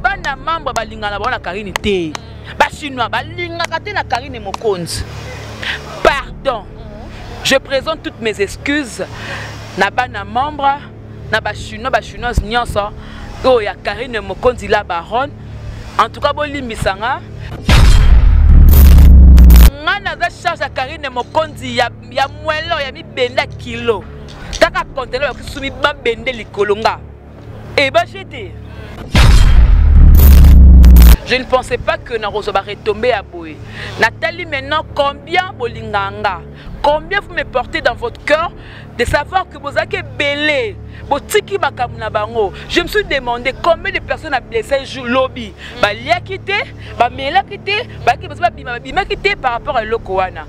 Bana membre balingana bango na Karine te. Ba chinois balingaka te na Karine Mokonzi. Pardon. Je présente toutes mes excuses na bana membre na ba chinois ba chinoise nyonso oyo ya Karine Mokonzi la baronne. En tout cas bolimbisa nga. Nga naza charge ya Karine Mokonzi ya ya mwelo ya mibenda kilo. Kaka conteneur bakisumi babende likolo nga. Et bah j'étais. Je ne pensais pas que nakozwa ba retombées ya boye. Natali maintenant combien bolinganga, combien vous me portez dans votre cœur de savoir que bozalaki ebele botiki makambo na bango. Je me suis demandé combien de personnes a blessé jour lobi. Baliaki te, bamelaki te, bayaki bazo babima babimaki te par rapport à eloko wana.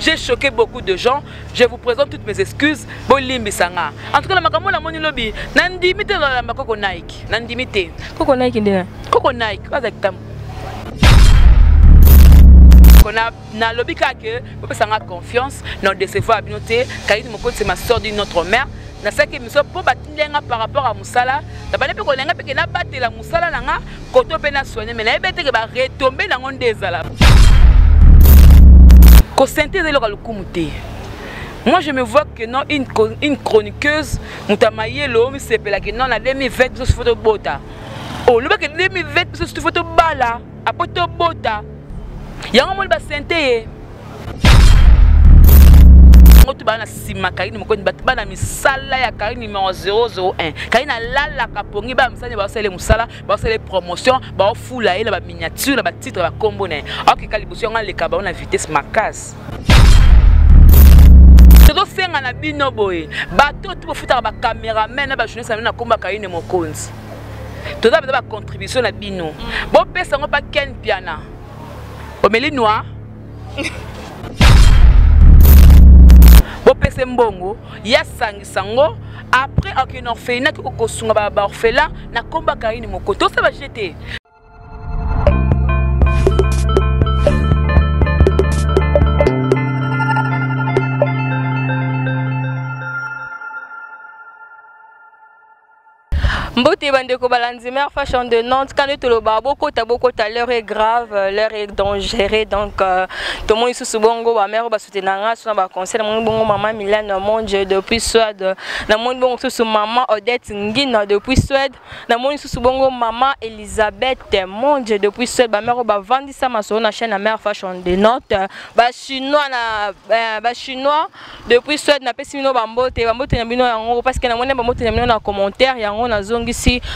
J'ai choqué beaucoup de gens. Je vous présente toutes mes excuses. Bolimbisa nga. En tout cas, na makambo na moni lobi, na ndimi te na koko Nike. Na ndimi te. Koko Nike ndena. Koko Nike, baza kitam. Kona na lobi kaka que bopesa nga confiance, na décevoir bino te. Karine Mokonzi c'est ma soeur d'une autre mère. Nasalaki émission mpo batindi nga par rapport à mosala nabandi mpe kolenga mpe ke nabatela mosala na nga koto mpe na soigne mais nayebi ete ke baretombe nango nde ezala kosente eza eloko ya lokumu te. Moi je me vois que non une chroniqueuse moto ya mayele oyo misepelaki non na 2020 biso sufo tobota olobaki 2020 biso sufo tobala apo tobota yango moni basente ye yango to baa na nsima Karine Mokonzi, bato bana misala ya Karine numéro 001. Karine alalaka pongi bana misala baosala mosala, baosala promotion, baofula ye na baminiature na batitre bakombo na ye akeka liboso yango aleka bango na vitesse makasi. Tozosenga na bino boye bato to bofutaka bacameraman na bajournaliste na bino na kombo ya Karine Mokonzi, toza mpenza bacontribution na bino, bopesa yango mpa Ken Piana omeli noir bopesa mbongo ya sangisa ngo après akende orphelinat kosunga baorphelin na komba Karine Mokonzi. Tosala baje te. Mbote bandeko balandi mère fashion de Nantes quand toloba bokota bokota, l'heure est grave, l'heure est dangereux. Donc tomoni susu bongo ba mère ba soutenir nga sur ba conseil, namoni bongo maman Milane Monde depuis Suède, namoni bongo susu maman Odette Ngina depuis Suède, namoni susu bongo maman Elisabeth Monde depuis Suède. Ba mère ba vandisa masolo na chaîne mère fashion de Nantes, ba chinois na ba chinois depuis Suède, napesi bino bambote bambote na bino yango parce que namoni bambote na bino na commentaire yango nazongisi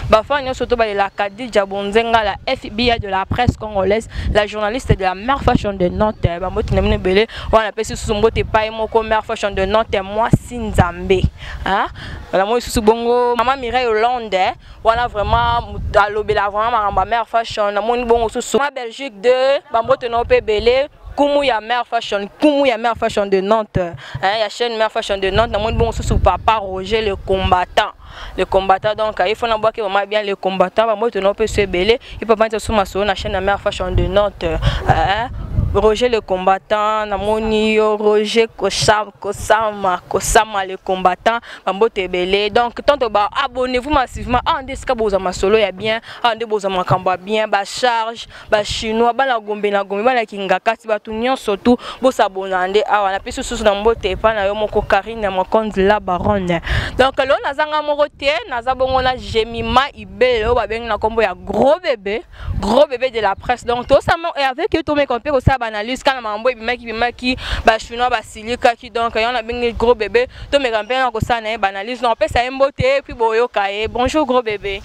bafan nyonso to balela Khadija Bonzenga, la FBI de la presse congolaise, la journaliste de la mère fashion de Nantes. Bambote na bino ebele wana. Napesi susu mbote epai moko mère fashion de Nantes mwasi Nzambe, namoni susu bongo mama Mireille Hollande wana vraiment alobela vraiment makambo ya mère fashion. Namoni bongo susu ma Belgique 2, bambote na yo mpe ebele, kumu ya mère fashion, kumu ya mère fashion de Nantes, hein, ya chaîne mère fashion de Nantes. Namoni bongo susu papa Roger le combattant, le combattant. Donc il faut nabwaki vraiment bien le combattant, bambote na yo mpe so ebele ipapa nti so masolo na chaîne ya mère fashion de Nantes, hein. Roger le combattant, namoni yo Roger Kosama, Kosama, Kosama le combattant, bambote ebele. Donc tanto ba abonnez-vous massivement. Ah nde esika bozwa masolo ya bien, ah nde bozwa makambo ya bien, ba charge bachinois bana Gombe na Gombe bana Kingakati bato nyonso tu bosabona nde awa. Napesi susu na mbote epai na yo moko Karine Mokonzi la baronne. Donc lelo nazanga moko te, naza bongo na Jemima Ibele oyo babengi na nkombo ya gros bébé, gros bébé de la presse. Donc tosama avec ye tomeka mpe kosala baanalyse kana makambo ebimaki bimaki bachinois basilikaki. Donc yango nabengi gros bébé, tomeka mpe na kosala na ye baanalyse. Donc opesa ye mbote puis boyoka ye. Bonjour gros bébé.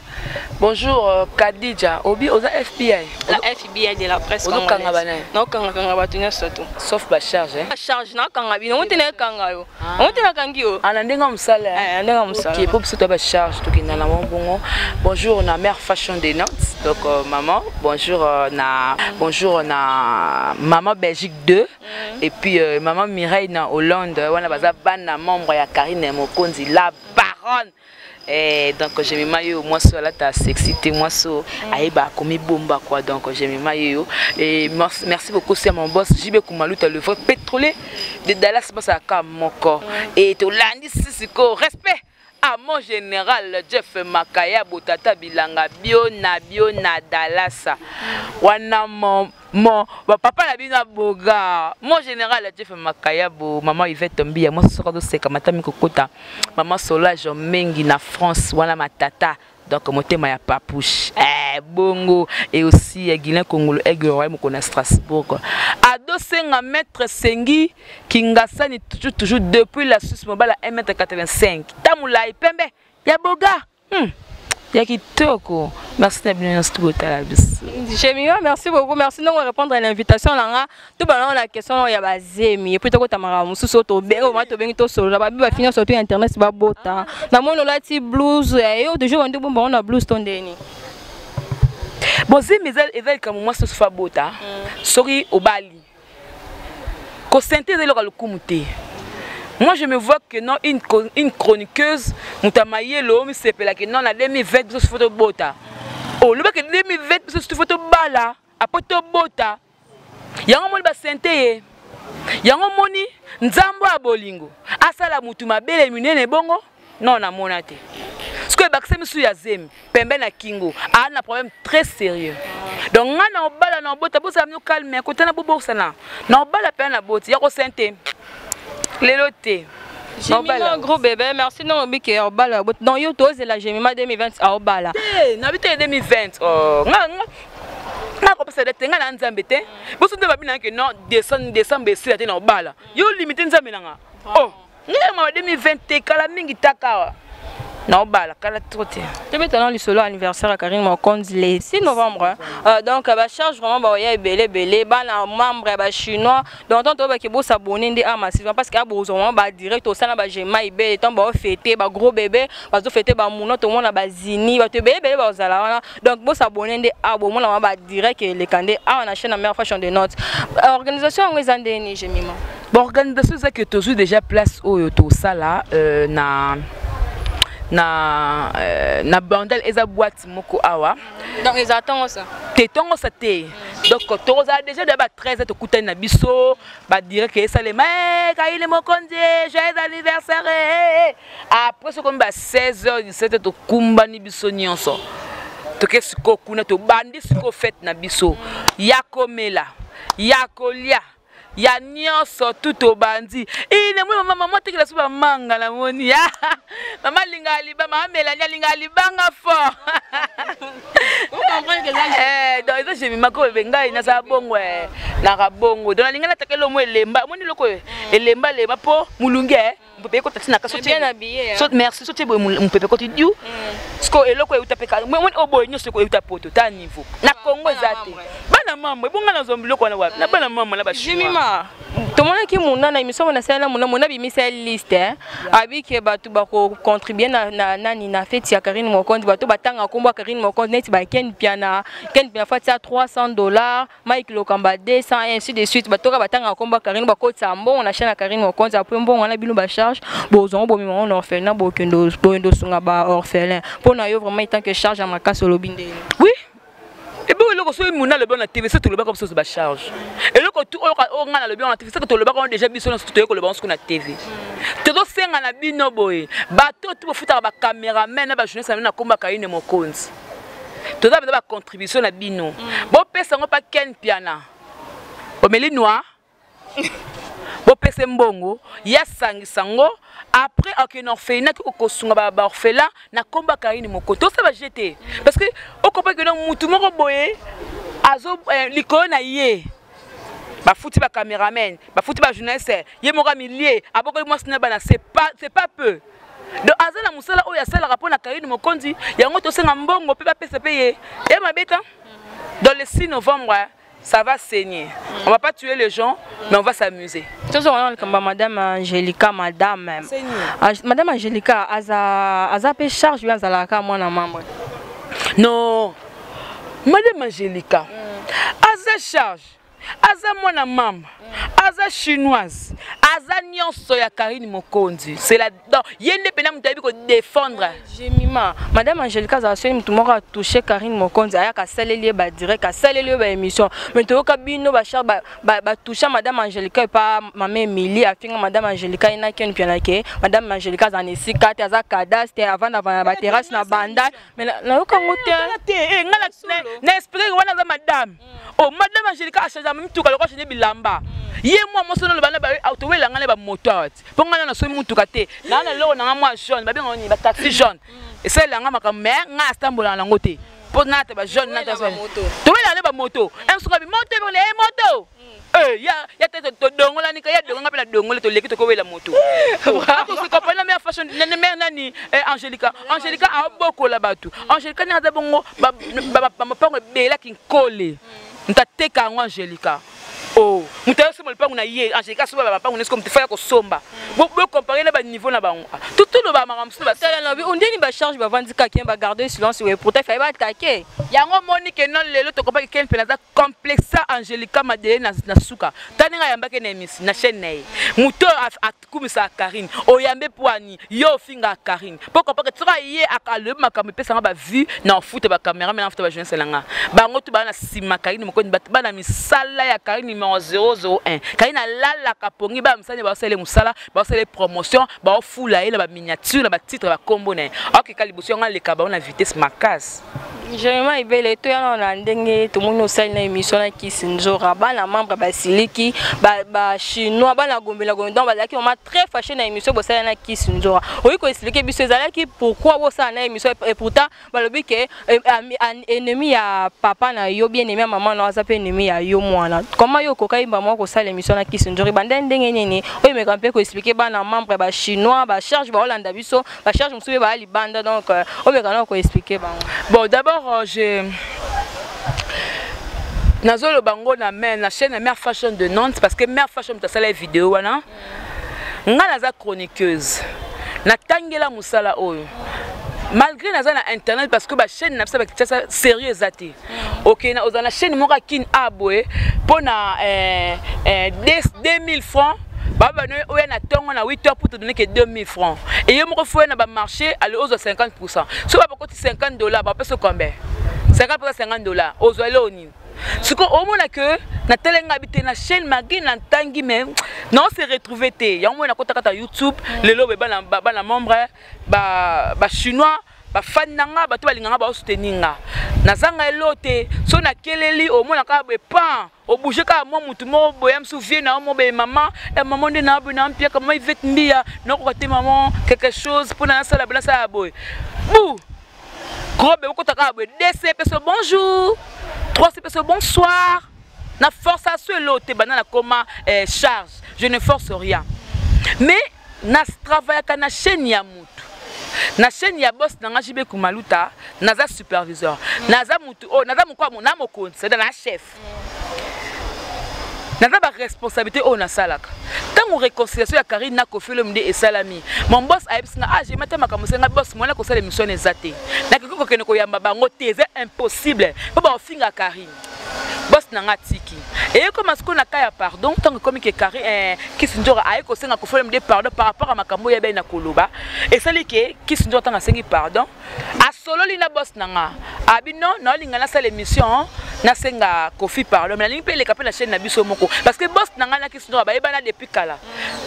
Bonjour Khadija, Obi oza FBI. La FBI de la presse. Ozokanga bana. Naokangakanga bato nyonso tu. Sauf ba charge, hein. Charge nakanga bino, ngo te nakanga yo. Ngo te nakangi yo. Ah na ndenge mosala. Eh, ndenge mosala. OK, po biso to ba charge tokenda na bongo. Bonjour na mère fashion des Nantes. Donc maman, bonjour na bonjour na maman Belgique 2. Et puis maman Mireille na Hollande, wana baza bana membre ya Karine Mokonzi la baronne. Eh, donc Jemima yo mwasi alata sexy te, mwasi ayeba komibomba quoi. Donc Jemima yo et merci, merci beaucoup c'est mon boss JB Kumaluta, le vrai pétrolier de Dallas, boss aka moko et tolandi sisiko respect. Ah, mon général Jeff Makaya botata bilanga bio na bio na Dallas. Wana mon ba papa na bino boga. Mon général Jeff Makaya bo maman Yvette Mbiya moi soko do seka matami kokota. Maman Solage Mengi na France wana matata. Donc motema ya papouche. Eh bongo et aussi Guilain Kongolo Aigle Royal moko na Strasbourg. Ado senga maître Sengi Kingasani toujours toujours depuis la Suisse mobala 1m85. Tamulai pembe ya boga. Ya kitoko. Merci na bino nyonso tokotala biso. Jemima, merci beaucoup. Merci de répondre à l'invitation nanga. Tout bana la question ya bazemi et puis tokota mara mususu to bengo ma to bengi to solo ba biba finir surtout internet ba bota. Na mono lati blouse et yo toujours on bon na blouse to ndeni. Bon zemi eza likambo mwasi nyonso fa bota. Soki obali. Ko sente eza eloko ya lokumu te. Moi je me vois que non une chroniqueuse moto ya mayele oyo misepelaki non na 2020 biso fo tobota. Olobaki 2020 biso fo tobala après tobota. Yango moni basente ye. Yango moni nzambo ya bolingo asala mutu mabele minene bongo non namona te. Sikoyo ebakisa misu ya zemi pembe na kingo a na problème très sérieux. Donc nga na obala na obota bozala mino calme kotana bobosana na obala pe na boti ya kosente lelo te. Jemima gros bébé, merci non obike obala donc yo tozela Jemima 2020 a obala. Te na bite 2020 oh nga nga nga kopesa te nga na nzambe te. Boso nde babina ke non décembre esila te na obala. Yo limité nzambe nanga. Oh nga ma 2020 te kala mingi takawa. Na obala kala trop te. Tobeta na lisolo anniversaire ya Karine Mokonzi le 6 novembre. Donc ba charge vraiment ba ya ebele ebele bana membre ba chinois donc tant to ba ke bo s'abonner nde a massivement parce que a bozo vraiment ba direct au sana ba jema ebele tant ba fêter ba gros bébé ba zo fêter ba muno to mona ba zini ba to ebele ebele ba zala wana donc bo s'abonner nde a bo mona ba direct le kande a na chaîne Mère Fashion de Nantes. Organisation ngo eza nde ni Jemima. Bon organisation za que tozu déjà place oyo to sala na bandel eza boîte moko awa. Donc ils attendent ça. Te tongo ça te. Donc toza déjà de ba 13 to kutani na biso ba dire que ça les mais Karine Mokonzi joyeux anniversaire. Après ce comme ba 16h 17h to kumbani biso nyonso. Toke siko kuna to bandi siko fête na biso. Ya komela, ya kolia. Ya nyonso tout obandi. Ine mwe mama mama tekela so ba manga na moni. Mama linga liba, mama Melania linga libanga fort. Vous comprenez que ça eh donc ça j'ai mis mako benga ina sa bongo na ka bongo. Donc linga na tekelo mo elemba. Moni loko elemba lemba po mulunge mpepe ko taxi na ka bien habillé. So merci so tebo mpepe ko ti diu. Sko eloko euta peka. Moni oboy nyonso ko euta poto ta niveau. Na Congo ezate. Bana mama ebonga na zombi loko na wapi? Na bana mama na ba chinois. Jemima, tomonaki muna na émission na sala muna muna bimisa liste hein. Abike bato ba ko contribuer na nani na fête ya Karine Mokonzi bato batanga kombo Karine Mokonzi net ba Ken Piana, Ken Piana fatia $300, Mike Lokamba 200 et ainsi de suite bato ka batanga kombo Karine ba kotsa mbongo na chaîne ya Karine Mokonzi après mbongo na bino ba charge bozongo bomi mon orphelin bo kendo bo ndo sunga ba orphelin. Pona yo vraiment tant que charge à makasi olobi ndeni. Oui. Et puis eloko soki muna lobi na TV, c'est toloba comme ça ba charge. Eloko tout oyo oyo nga na lobi na TV, c'est que toloba comme déjà biso na toyeko loba na TV. Tozo senga na bino boye. Bato tout bofuta ba cameraman na ba journaliste na komba Karine Mokonzi. Toza ba contribution na bino. Bo pesa ngo pa Ken Piana. Omeli noir. Bo pesa mbongo, ya sangisa ngo après ok na orphelinat ki kosunga ba orphelin na komba Karine Mokonzi. Toza ba jeter parce que o comprend que non mutu moko boye azo likolo na ye. Ba futi ba cameraman, ba futi ba journaliste, ye moko milieu, aboko mwasi na bana, c'est pas peu. Donc aza na musala oyo asala rapport na Karine Mokonzi, yango to senga mbongo pe ba pesa pe ye. E mabeta. Dans le 6 novembre, ça va saigner. On va pas tuer les gens, mais on va s'amuser. Tout ça, on a comme Madame Angélica, Madame. Saignez. Madame Angélica, aza pe charge bien azalaka mwana membre. Non. Madame Angélica, aza charge. Aza mwana mama, aza chinoise, Aza nyonso ya Karine Mokonzi. C'est la donc ye nde pena moto ayebi ko défendre. Jemima, Madame Angelica azala soki moto moko atouche Karine Mokonzi ayaka asaleli ye ba direct, asaleli ye ba émission. Mais toyoka bino ba char ba ba touche Madame Angelica epa Mama Emilie afinga Madame Angelica ye na Ken Mpiana ke Madame Angelica aza na esika te, aza cadastre, avanda avanda na ba terrasse na banda. Mais nayoka yango te. Te, eh, nga na expliquer wana aza madame. Oh, Madame Angelica a change mituka lokola change bilamba. Ye mwa mwasi oloba na ba towela nga na ba moto awa ti. Po nga na somi mutuka te. Na na loko na nga mwa jaune, ba benga ni ba taxi jaune. Esalela nga makambo mais nga atambola na yango te. Po na ta ba jaune na ta towela na ba moto. Emsuka bi moto ebona e moto. Eh, ya ya te todongolani ka ya dongo nga mpe na dongoli toleki tokowela moto. Tokompani na mare fashion na mare nani eh, Angelica. Angelica aobokola bato. Angelica ndenge aza bongo bamapango ebelaki nkole. Moto ateka yango Angelica. Oh, moto ayosomba lopango na ye Angelica asomba bamapango nyonso moto faya kosomba. Bocompare na baniveau na bango. Totoloba makambo mosusu basala na ondeni bacharge bavandi kaka bagarde silence pourtant fallait baattaquer. Yango omoni ke non lelo tokopaki ken mpe naza complexa Angelica Madele na, na suka ta ndenge ayambaki na émission na chaîne na ye moto oyo akumisaka Karine oyambe poani yo ofingaka Karine mpo kopaka soki aye alobi makambo epesanga ba vue na ofuta ba camera me na ofuta ba journaliste na nga bango tu baa na nsima Karine mokonzi bato bana misala ya Karine numéro 001 Karine alalaka pongi bana misala baosala ye mosala baosala ye promotion baofula ye na ba miniature na ba titre bakombo na ye akeka liboso yango aleka bango na vitesse makasi. Jeremie Ibele toya na ndenge tomoni osali na émission na Kisi Nzora bana membre basiliki ba, ba chinois bana gombela gombe donc bazalaki vraiment très fâché na émission bosali na Kisi Nzora oyi ko expliquer biso ezalaki pourquoi bosala na émission et pourtant balobi ke eh, ennemi ya papa na yo bien ennemi ya maman na aza pe ennemi ya yo mwana comment yo okoka yimba mwa kosala émission na Kisi Nzora banda ndenge nini oyo meka mpe ko expliquer bana membre ba chinois ba charge baolanda biso ba charge mosusu mpe baya libanda donc euh, omeka na koexplike bango. Bon, d'abord euh, je nazoloba ngo na na chaîne ya Mère Fashion de Nantes parce que Mère Fashion moto asala video wana. Nga naza chroniqueuse, natangela mosala oyo malgré naza na internet parce que ba chaîne na biso ba Kinshasa sérieux eza te. Ok, na oza na chaîne moko ya Kin a boye mpo na eh, eh, 2000 francs baba no oya na tongo na 8 heures pour te donner que 2000 francs et yo moko foye na ba marché ale ozwa 50%. So ba bakoti $50 ba pesa combien? 50% $50 ozwa eloko nini? Siko omona que na telenga bi te na chaîne malgré na ntangi mais na se retrouver te yango mona kota kata YouTube lelo be bana bana membre ba ba chinois bafani na nga bato balinga nga baosoutenir nga nazanga elo te so nakeleli omona kaka boye pan obouge kaka mwa motu moko boye mosusu vie na yo mo boye mama eh, mama nde na boye na mpiaka mama Ivete Mbiya nakoka te mama quelque chose mpo na nasala boye nasala boye bu gros bebe okota kaka boye dc peso bonjour 3 peso bonsoir na force aso elo te banda nakoma eh, charge je ne force rien mais na travaillaka na chaîne ya mutu na chaîne ya boss na nga JB Kumaluta naza superviseur naza mutu oyo naza mokwa na mokonzi c'est-à-dire na chef naza ba responsabilité oyo nasalaka ntango réconciliation ya Karine na Koffi Olomide esalami mon boss ayebisi nga ah jemata makambo esenga boss mwana kosala émission wana eza te nakoki kokende koyamba bango te eza impossible mpo baofinga Karine boss na nga atiki eye koma sikoyo na ka ya pardon ntango ekomi ke Karine eh, Kisi Nzora aye kosenga Koffi Olomide pardon par rapport ya makambo oyo yebeli na koloba esali ke Kisi Nzora ntango asengi pardon asololi na boss na nga abi non naolinga nasala émission nasenga Koffi pardon mais nalingi mpe eleka mpe na chaîne na biso moko parce que boss na ngai na Kisi Nzora bayebana depuis kala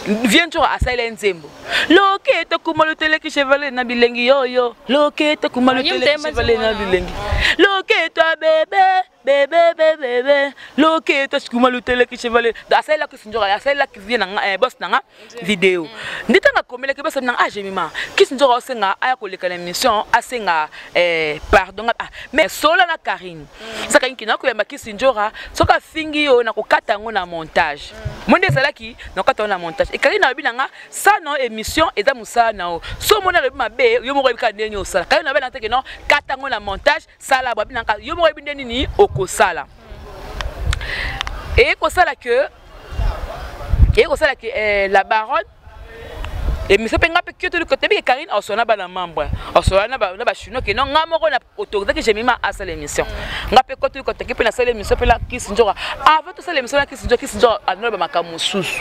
vie Nzora asalela ye nzembo loketo kuma luteleki chevalier na bilengi yoyo loketo kuma luteleki chevalier na bilengi loketo bebe bebe bebe loketo kuma luteleki chevalier asalelaki Kisi Nzora asalelaki vie na nga eh, boss na nga video nde ntango akomelaki boss na nga ah Jemima Kisi Nzora osenga aya koleka na émission asenga eh, pardon ah, mais solo na Karine ezalaka nki nakoyamba Kisi Nzora soki afingi yo nakokata yango na montage mo nde ezalaki nakokata yango na montage e Karine alobi na nga sa na émission eza mosala na yo so omoni alobi mabe yo moko oyebi kaka ndenge nini osala Karine alobi na teke non kata yango na montage sala babi na nga yo moko oyebi nde nini okosala eye kosala ke eye kosala ke eh, la baronne émission mpe nga mpe kio toyebi ke Karine osola na bana membre osola na bachinois ke non nga moko na autorisaki Jemima asala émission nga mpe kotoli kotaki mpe nasala émission mpe na Kisi Nzora avant tosala émission na Kisi Nzora Kisi Nzora anola bamakambo mosusu.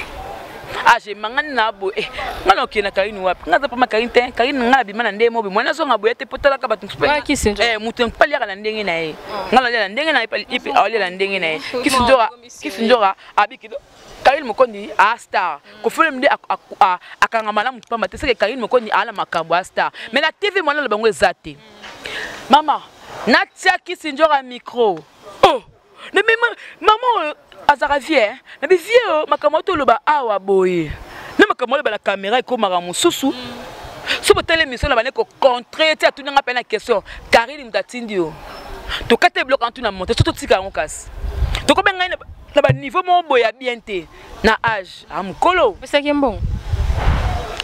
Age emangani na boye, eh, nga na okende na Karine wapi? Nga aza pama Karine te. Karine nga nabima na ndenge mobe mwana azonga boye te, po talaka bato mosusu. Eh, moto mpe aliaka na ndenge na ye, nga nalia na ndenge na ye, mpe aolia na ndenge na ye. Kisinjora, Kisinjora abiki Karine Mokondi a star. Koffi Olomide akanga malamu pamba te, seke Karine Mokondi ala makambo a star. Mais na TV mwana na bango eza te. Mama natia Kisinjora micro. Oh, mais mama oyo azalaka vie na bi vie oyo, makambo oyo toloba awa boye na makambo oloba na caméra ekomaka mosusu. So botali émission na bande kocontre ti atuni nga mpe na question: Karine moto atindi yo tokata biloko wana tuna monte so totika yango, kasi tokobenga ngai na baniveau moko boye ya bien te na age a mokolo. Opesaki mbongo?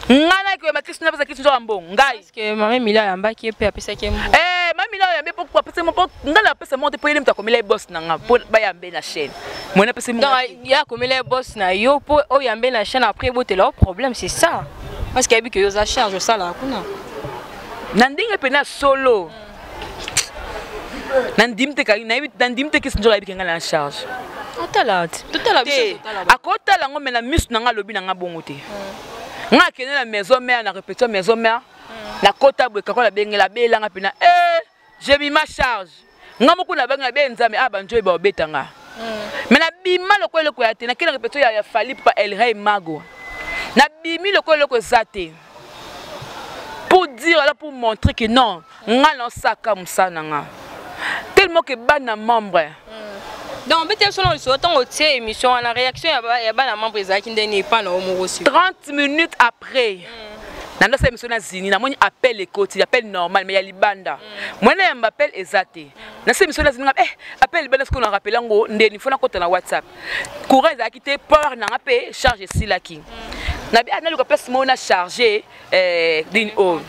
Ngai nakoyeba Kristo, napesa Kristo nzoka mbongo ngai? Parce que mama Emilia ayambaki ye mpe apesaki ye mbongo. Eh, mami na oyambe mpo apesa mpo ngai napesa moko te, mpo yele moto akomela ye boss na nga mpo bayambe na chaîne moi napesa. Donc ye akomela ye boss na yo mpo oyambe na chaîne, après ebotela o problème, c'est ça? Parce que ayebi ke yo oza charge, osalaka kuna. Na ndenge mpena solo, nandimi te, nandimi te Kisi Nzoka ayebiki ngai na charge. Otala te, totala biso. Akotala yango me na miso na ngai, alobi na ngai bongo te. Ngai akende na maison mère, na répétition maison mère, nakota boye kakola abengela abelanga mpena e Jemima charge nga moko na bangi abe Nzambe a banjoyi baobeta nga, me nabima lokola eloko ya te. Nakende na répétition ya Fally pa El Rey Mago, nabimi lokola eloko eza te, pour dire alors, pour montrer que non, nga naosaka mosala na nga tellement que bana membre. Donc bete biso na lisolo, ntango otie émission wana, réaction ya bana membre ezalaki ndeni epa na yo moko si? 30 minutes après nandosala émission na Zini, namoni appel ekoti, appel normal mais ya libanda. Mwana yamba appel eza te. Nasala émission na Zini nga, eh, appel libanda sikoyo na rappel yango ndeni fo nakota na WhatsApp. Courant ezalaki te, port nanga mpe charge esilaki. Nabi ah, naluka place moko na charge nini oyo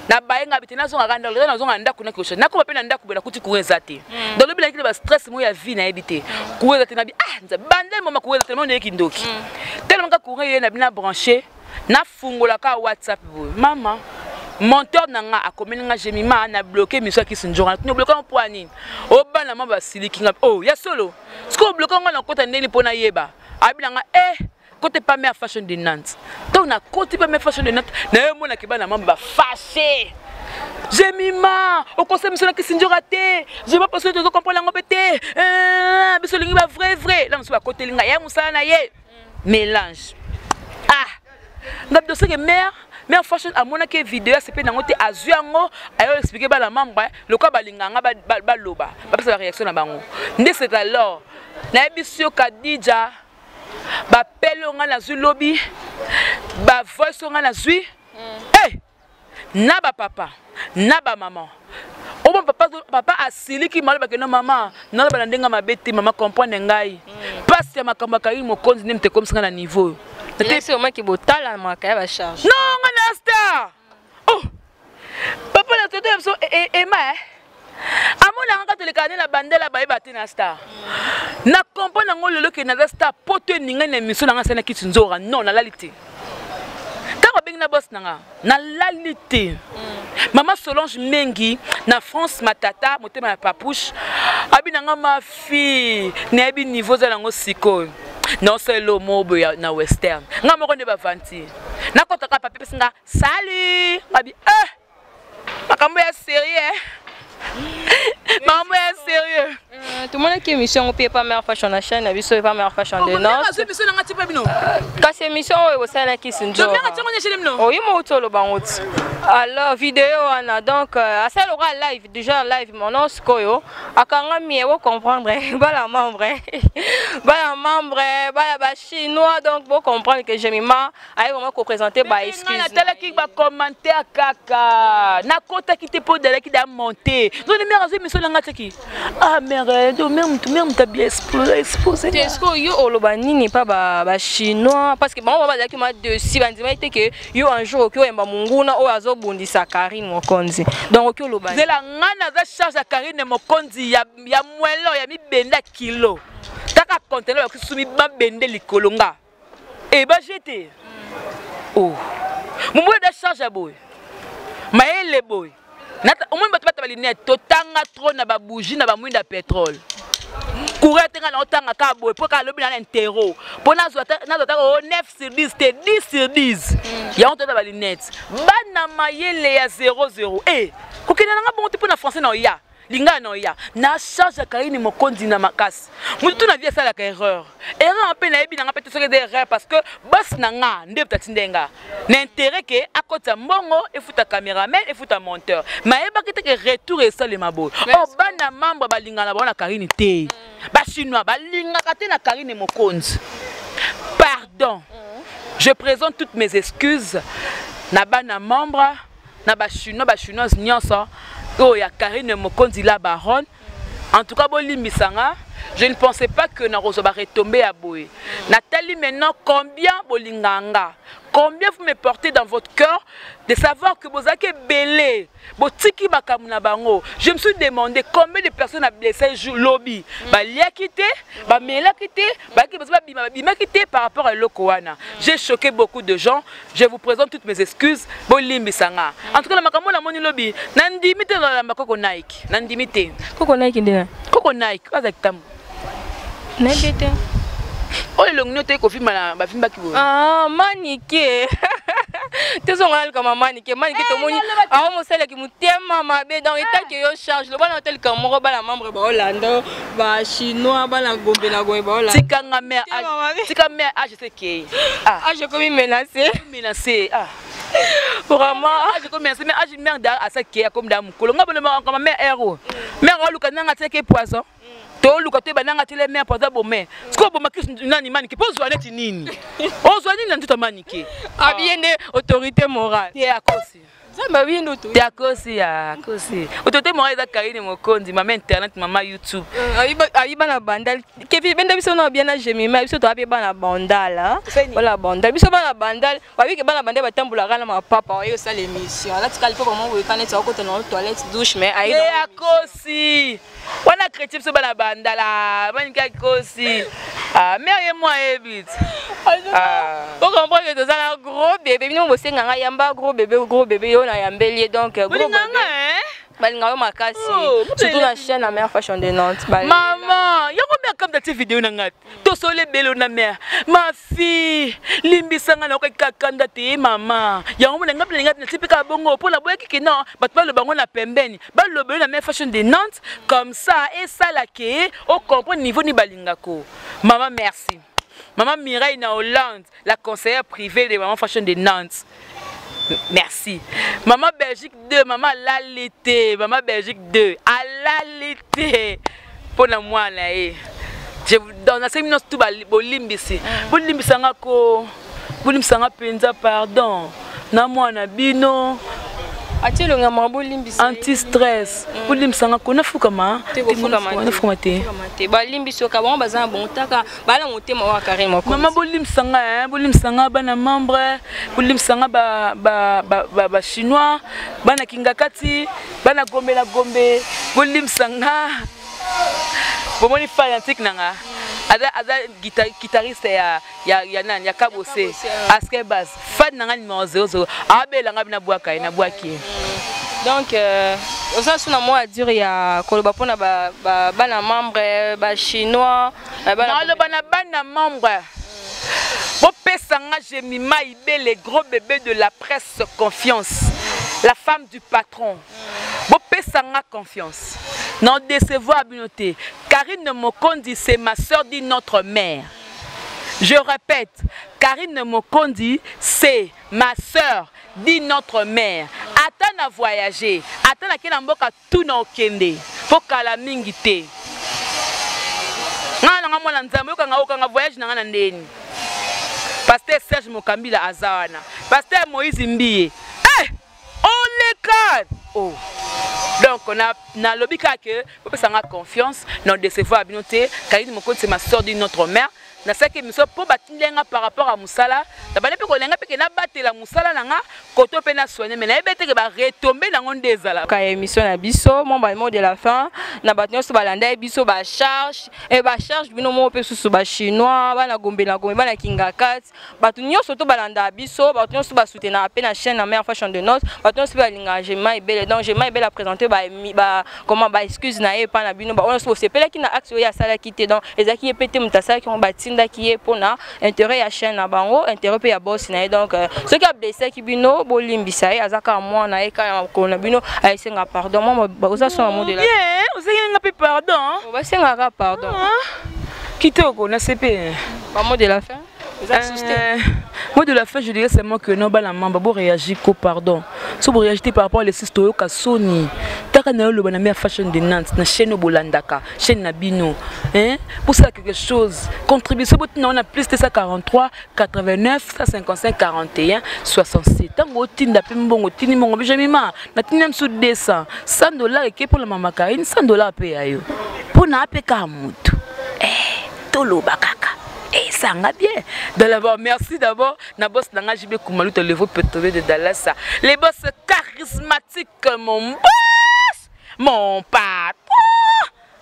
nabaye nga te, nazongaka ndako, nazonga ndako nakosha, nakoma mpe na ndako boye, nakuti courant eza te. Donc lobi nayaki na bastress moko ya vie, nayebi te, courant eza te. Nabi ah, nzambe, bande moma courant eza te, mo nayeki ndoki tellement ka courant ye nabi na branché, nafungolaka WhatsApp boye, mama monteur na nga akomeli nga: Jemima, na bloqué miso ya Kisi Nzora. Natuni: obloqué ngo mpo ya nini? Obana ma basiliki nga. Oh, ya solo, sikoyo obloqué ngo, nakota ndeni mpo nayeba? Abi na nga eh, kote pa Mare Fashion de Nantes. Ntango nakoti pa Mare Fashion de Nantes, nayemonaki bana mama bafâché: Jemima, okosa biso na Kisi Nzora te, jema parce tozo comprendre yango mpe te, biso olingi ba vrai vrai la mosusu bakoteli ngai ya mosala na ye mélange. Ah, ngabi doseke mare Fashion amonaki video asepe nango te, azwi yango ayo expliquer bana membre lokola balingaka nga baloba, bapesa baréaction na bango nde. C'est alors nayebisi yo, Kadija, bapele oyo ngai nazwi lobi, bavoice oyo ngai nazwi, hey! Na bapapa na bamama obo papa, papa asiliki malo bakenda: mama, naloba na ndenge mabe te, mama, comprendre ngai, mpasi ya makambo ya Karine Mokonzi nde moto ekomisi ngai na niveau oyo. Omaki botalamaka ya bacharge? Non, ngai na star. Oh, papa na toto ya biso ema amonaka nga tolekaka nde na bandela, bayeba te na star. Na comprendre yango lelo ke naza star po to eningai na émission na nga asali na Kiti Nzora. Non, nalali te. Ntango abengi na boss na nga, nalali te. Mama Solange Mengi na France, matata motema ya papouche, abi na nga: ma fille, nayebi niveau oza nango sikoyo, naosalela omo boye na western. Nga moko nde bavanti nakɔtaka papi apesi nga salut, ngabi eh, makambo ya sérieux, makambo ya sérieux. Tomonaki émission yango mpe epa Mare Fashion na chaîne na biso, epa Mare Fashion de Nantes. Émission nanga ti mpe bino? Kasi émission oyo bosalaki Sinjo oyi mouti oloba ngo ti alors vidéo wana, donc asali lokola live, déjà live mono sikoyo akangami ye. Bocomprendre bala membre, bala membre, bala bachinois, donc bocomprendre que Jemima aye vraiment koprésenter baexcuse. Natalaki bacommentaire kaka, nakotaki te mpo dalaki da monte. Donc mare azwi émission nanga tiaki, ah mare, do mare mutu, mare mutu abi exposé. Est-ce que yo oloba nini pa bachinois? Parce que bango bazalaki ma dessus, bandimaki te ke yo un jour oki oyemba monguna oyo azobundisa Karine Mokonzi. Donc oki oloba? Zela, ngai naza charge ya Karine Mokonzi ya mwelo ya mibende ya kilo kaka conteneur bakisumi babende likolo nga ebaje te. Oh, momboyo da charge ya boye, mayele boye, omoni bato bata balinete, totanga trop na babougie na bamwinda ya pétrole. Coureur te, nga na otanga kaka boye mpo kaka lobi na na interro mpo nazwa taka o 9 sur 10 te, 10 sur 10. Yango toza balinete, bana mayele ya 00 e kokende nanga bongo te mpo na français na oya lingala na oya na charge ya Karine Mokonzi na makasi. Motu tu na vie asalaka erreur, erreur mpe nayebi nanga mpe te soki eza erreur, parce que boss na nga nde tati ndenga na intérêt ke akotisa mbongo, efuta cameraman, efuta monteur, mais ayebaki te ke retour esalema boye. Or bana membre balingaka na bango na Karine te, bachinois balingaka te na Karine Mokonzi. Pardon, je présente toutes mes excuses na bana membre, na bachinois, bachinoise nyonso oyo ya Karine Mokonzi la baronne. En tout cas bolimbisa nga, je ne pensais pas que nakozwa baretombées ya boye. Natali maintenant combien bolingaka nga, combien vous me portez dans votre cœur, de savoir que bozalaki ebele botiki makambo na bango. Je me suis demandé combien de personnes a blessé lobi, baliaki te, bamelaki te, bayaki bazo babima, babimaki te par rapport à eloko wana. J'ai choqué beaucoup de gens, je vous présente toutes mes excuses, bolimbisa nga. En tout cas na makambo namoni lobi, nandimi te nalamba Koko Nike, nandimi te. Koko Nike nde? Koko Nike azalaki tambo. Nayebi te. Oyo elongi nio te, kofimba na bafimbaki boye. Ah, Manike tozonga naluka ma Manike. Manike tomoni awa mosalaki motema mabe, donc etake yo charge loba na otelika moko. Bana membre baolanda, bachinois, bana Gombe na Gombe baolanda. Tikanga mare, tika mare, age sekei. Age ekomi menacé. Menacé, ah. Vraiment. Age ekomi menacé, mais age mare da asakei akomi da mokolo nga bolomaka mare ero mare aluka nanga atiaki poison. Toluka toyeba nanga atele mare poison bome sikoyo obomaki nani? Manike mpo ozwa neti nini? Ozwa nini na nzoto ya Manike? Abiye nde autorité morale. Te, akosi. Nzambe abiye nde autorité. Te, akosi, akosi. Autorité morale eza Karine Mokonzi, mama internet, mama YouTube. Ayi bana Bandal, Kevi benda biso na bien na Jemima. Biso toabi bana Bandal, bana Bandal, biso bana Bandal babiki. Bana Bandal batambolaka na mapapa, oye osala émission, alatika lipapa moko boye neti akota na toilette, douche, mais ayi. Akosi wana chrétien. Biso bana Bandala, Manike akosi. Mare ye mo ayebi ti. Ocomprendre que toza na gros bébé. Bino bosenganga yamba gros bébé, gros bébé yo na yambeli ye, donc gros bolinganga. Balinga yo makasi, surtout na chaîne na Mare Fashion de Nantes. Mama yango mpe akamta ti video na ngai tosolo ebele na mare. Ma fille, limbisanga, naokaki kakanda te. Mama yango mona ngai mpe nalinga nati mpe kaka bongo mpo naboyaki ke non, bato baloba yango na pembeni, baloba yo na Mare Fashion de Nantes comme ça esala ke ocomprendre niveau ni balingako. Mama merci, mama Mireille na Hollande, la conseillère privée de Maman Fashion de Nantes. Merci. Maman Belgique 2, maman alali te, maman Belgique 2 alali te mpona mwana ye. Donc nasengi nyonso tu bolimbisi, bolimbisanga ko, bolimbisanga mpenza, pardon na mwana bino. Atie elonga maka, bolimbisa. Anti stress, bolimbisanga ko, nafukama, nafukama te. Te, balimbisi yoka bango, baza na bongo taka bala motema wa Karine Mokonzi. Mama, bolimbisanga, bolimbisanga bana membre, bolimbisanga bachinois, bana Kingakati, bana Gombe na Gombe, bolimbisanga. Bomoni fanatique nanga aza, aza guitariste ya nani, ya Kabose Aske Bas, fan nanga numéro 00, abelanga bina bwaka ye, nabwaki ye. Donc oza su na mwa dire ya koloba mpona bana membre, bachinois? Naloba na bana membre, bopesanga Jemima Ibele, gros bébé de la presse, confiance, la femme du patron. Bopesanga confiance, non décevoir bino te. Karine Mokonzi, c'est ma sœur, dit notre mère. Je répète, Karine Mokonzi, c'est ma sœur, dit notre mère. Ata na voyager, ata nakei na mboka tuna, okende mpo kala mingi te. Ngai nanga mwana Nzambe, okanga okanga voyage na ngai na ndeni. Pasteur Serge Mokambila aza wana, pasteur Moïse Mbiye, eh, oleka oh. Donc nalobi kaka ke bopesanga confiance, na décevoir bino te. Karine Mokonzi, c'est ma sœur, dit notre mère. Nasalaki émission mpo batindeli nga par rapport à mosala na bande, mpe kolenga mpe ke nabatela mosala na nga koto mpe na soigne, mais nayebi ete ke baretombées nango nde ezala. Ka émission na biso, mo ba mot de la fin na bato nyonso balanda ye biso, bacharge e bacharge bino moko mpe susu, bachinois, bana Gombe na Gombe, bana Kingakati, bato nyonso to balanda biso, bato nyonso basoutenaka mpe na chaîne na Mare Fashion de Note, bato nyonso mpe balingaka Jema Ebele. Donc Jema Ebele aprésente ba comment, ba excuse na ye epa na bino baoyo nyonso bosepelaki na acte oyo asalaki te. Donc ezalaki ye mpe te moto asalaki yango, batindaki ye mpona intérêt ya chaîne na bango, intérêt mpe ya boss na ye. Donc soki ablessaki bino, bolimbisa ye, aza kaka mwana ye, kaka na makolo na bino ayesenga pardon. Mwa oza so na mot de la Bien, osengi nga mpe pardon. Basengaka pardon. Kitoko, nasepe. Ba mot de la fin eza lisusu te. Mot de la fin, je dirais seulement que non, bana mamba, bo réagir ko pardon. So bo réagir par rapport à les six toyoka soni. Taka na yo na Mère Fashion de Nantes, na chaîne bolandaka, chaîne na bino. Hein? Pour ça quelque chose, contribution botina on a plus de 143 89 155 41 67. Tango tinda pe mbongo, tini mbongo bijamima, na tina msu 200, $100 eke pour la mama Karine, $100 pe ya yo. Pour na apeka mutu. Eh, toloba kaka. Et ça va bien. D'abord, merci d'abord. Na boss nanga JB Koumalou, le leveau pétrolier de Dallas. Les boss charismatiques, mon boss, mon patron.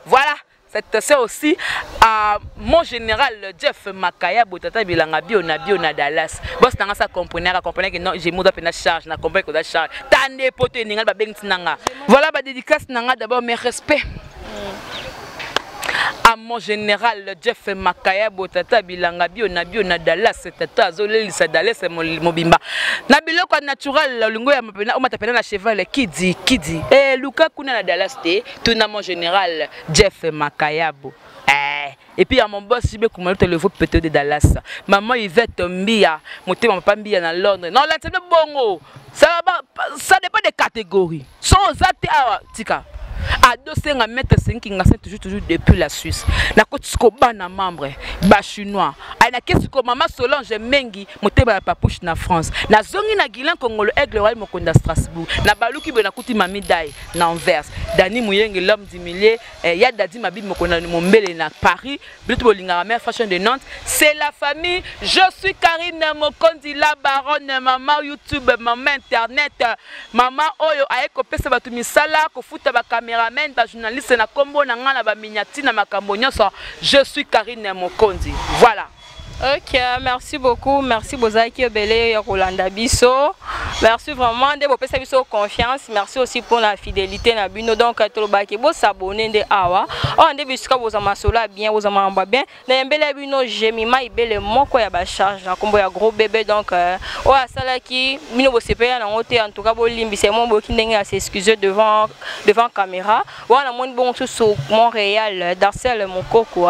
Voilà. Cette c'est aussi à mon général Jeff Makaya Botata Bilanga Bio na Bio na Dallas. Boss nanga ça comprenait, comprenait que non, j'ai mon na charge, na comprendre que charge. Tande poto ninga ba bengti nanga. Voilà ba dédicace nanga, d'abord mes respects à mon général Jeff Makaya Botata Bilanga Bio na Bio na Dallas, tata azolelisa Dallas mobimba. Na biloko naturel olingo ya mapena omata pena na cheval kidi kidi. Eh, luka kuna na Dallas te, tuna mon général Jeff Makayabo. Eh, et puis à mon boss JB Koumalou, le veau peut de Dallas. Maman Yvette Mbia, motema papa Mbia na Londres. Non, là c'est bongo. Ça va, ça dépend des catégories. Sans ate awa tika. Adosenga maître senkinga c'est toujours toujours depuis la Suisse. Nakoti siko bana membre ba chinois. Ay na kesi ko mama Solange Mengi, motema ya papouche na France. Nazongi na Guilain Kongolo Aigle Royal Mokonda Strasbourg. Na baluki be nakuti Mami Dai na Anvers. Dani Muyenge, l'homme du milieu, eh, ya Dadi Mabi Mokonda Mombele na Paris. Bitu bolingaka Mère Fashion de Nantes, c'est la famille. Je suis Karine Mokondi, la baronne, maman YouTube, maman internet, maman oyo aye kopesa bato misala, kofuta ba cameraman, ba journaliste na kombo na nga na ba miniature na makambo nyonso. Je suis Karine Mokondi. Voilà. Ok, merci beaucoup. Merci bozaki ebele ya kolanda biso. Merci vraiment nde bopesa biso confiance. Merci aussi pour la fidélité na bino. Donc tolobaki bo s'abonner nde awa. Oh nde bisika boza masolo ya bien, boza mambo bien. Na yembele bino Jemima Ibele moko ya ba charge na kombo ya gros bébé. Donc oyo asalaki bino bosepela nango te, en tout cas bolimbisa mo boki ndenge ya s'excuser devant caméra. Wana moni bongo susu Montréal Darcel Mokoko,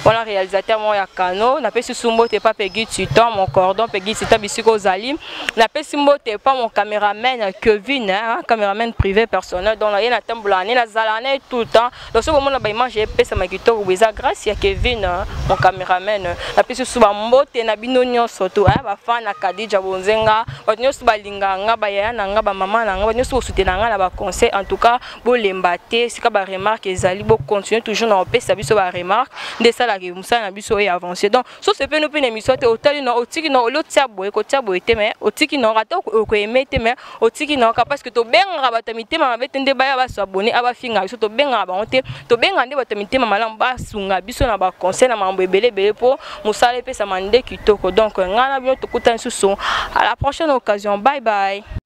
wana réalisateur moko ya Kano. Napesi susu mbote pa Peggy Titan, mon cordon Peggy Titan bisika ozali. Napesi mbote pa mon caméraman Kevin, hein, caméraman privé personnel. Donc ye natambola ne nazala ne tout le temps. Donc soki bomona baimage epesama kitoko boye, eza grâce ya Kevin, mon caméraman. Napesi susu bambote na bino nyonso to bafan na Kadija Bonzenga, bato nyonso balingaka nga, bayaya na nga, bamama na nga, bato nyonso bosutena nga na baconseil. En tout cas bolemba te, esika baremarque ezali, bocontinue toujours na kopesa biso baremarque, nde esalaka mosala na biso oyo avance. Donc so sepeni mpe na émission te, otali na otiki na oli otia boye, kotia boye te, mais otiki na ata okoyeme te, mais otiki na oka, parce que tobengaka bato ya mitema mabe te nde baya basabone abafinga biso. Tobengaka bango te, tobengaka nde bato ya mitema malamu basunga biso na baconseil na makambo ebele ebele mpo mosala epesama nde kitoko. Donc ngai na bino tokutani susu à la prochaine occasion. Bye bye.